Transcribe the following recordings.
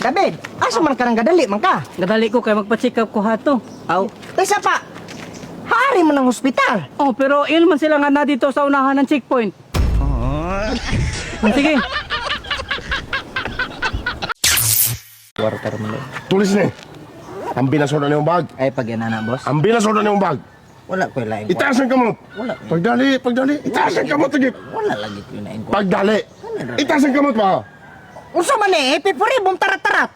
David, asa man ka nang gadali man ka? Gadali ko kay magpa-check up ko hato. Aw, taysa pa. Hari man ang ospital. Oh, pero yun man sila nga na dito sa unahan ng checkpoint. Sige. Kwarta man. Tulis ni. Ang binasod na niyong bag. Ay pag na boss. Ang binasod na niyong bag. Wala ko lain. Itaas ang kamot. Wala. Pagdali, pagdali. Itaas ang kamot, tigip. Wala lagi ko lain. Pagdali. Itaas ang kamot pa. Unsa man eh, pipuri bum tarat-tarat.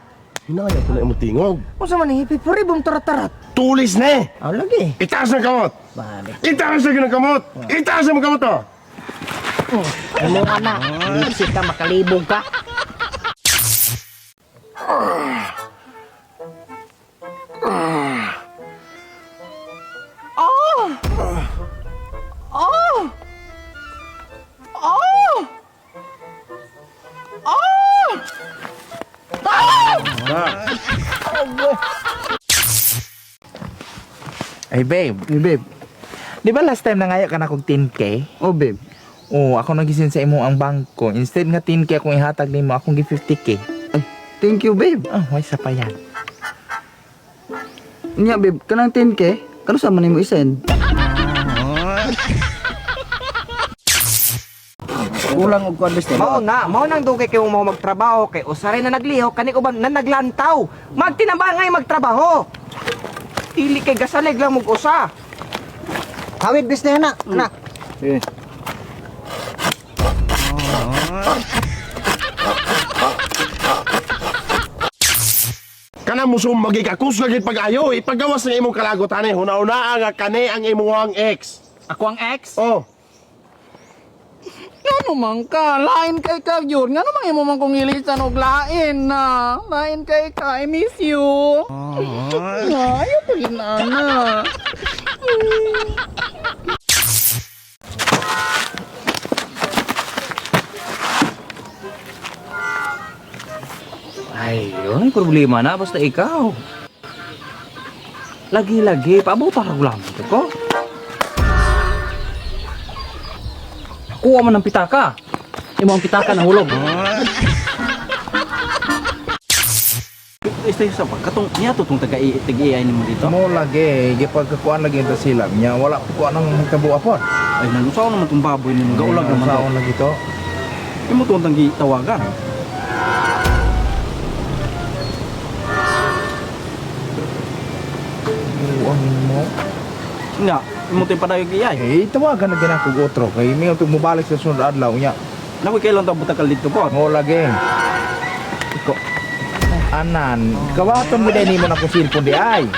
Hinaya ko na imong tingog. Unsa man eh, pipuri bum tarat-tarat. Tulis ni. Aw lagi. Itaas ang kamot. Balik. Itaas ang kamot. Itaas ang kamot to. Ano ana? Lipsik ka makalibog ka. Oh! Oh! Oh! Ay, babe. Hey, babe. Di ba last time nangayo ka na kog 10K? Oh, babe. Oo, ako nagisin sa imo ang bangko. Instead nga 10K akong ihatag nimo, akong gi 50K. Ay, thank you, babe. Oh, way sa pa yan. Nya, babe, kanang 10K, kano sa man nimo i-send? Kulang og kuan bes. Mao na, mao nang dugay kay mo magtrabaho kay usaray na naglihok kani uban na naglantaw. Magtinabangay magtrabaho. Dili kay gasalig lang mog usa. Kawid bis na na, anak. Eh. Kana musum magikakus lagi pag-ayo. Ipagawas ng imong kalagutan eh. Huna-una nga kani ang imuhang ex. Ako ang ex? Oh. Ngano man ka? Lain kay ka yun. Ngano man imo man kong ilisan og lain na? Lain kay ka. I miss you. Na, ayaw pa ginana. Ay, yun, problema na. Basta ikaw. Lagi-lagi, paabot ra lang ito ko. Kuha man ng pitaka. Imo ang pitaka na hulog. Este sa katong niya to tong taga taga AI nimo dito. Mo lagi, gipagkakuan lagi ito sila. Nya wala ko kuan ang kabuapon. Ay nalusaw naman tong baboy nimo, gaulag naman daw. Saon lagi to. Imo tong tanggi tawagan. Buang mo. Nga, imo tong padayog AI. Eh, tawagan na ginako og otro kay may tug mobalik sa sunod adlaw nya. Nakoy kailan ta butakal dito po. Mo lagi. Iko. Anan, kawaton mo din nimo na kong cellphone di ay.